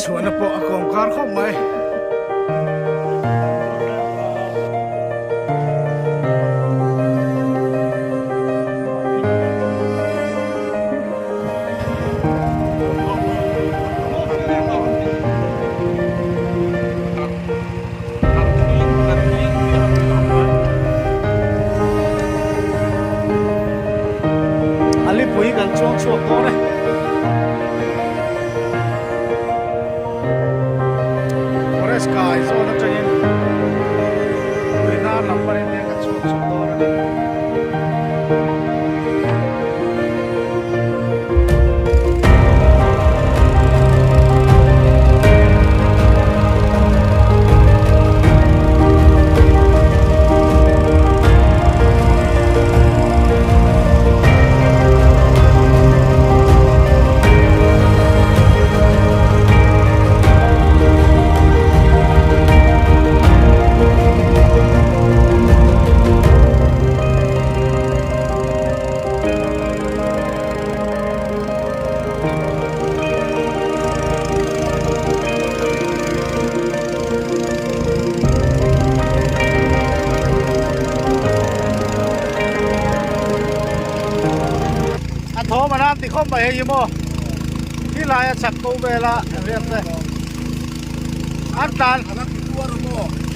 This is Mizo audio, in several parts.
chhuahna pawh a kawm kar khawp mai. A lipui kan chuang chhuak dawn e. Forest kai zawn atangin tuihnar lam panin hian kan chhuak chhuak dawn a ni. A thawm an han ti khawp mai hei hi maw khi laia chhak ko vela riak te an tlan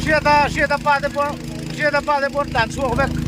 hriata hriata pa te pawh hriata pa te pawh an tlan chhuak vek.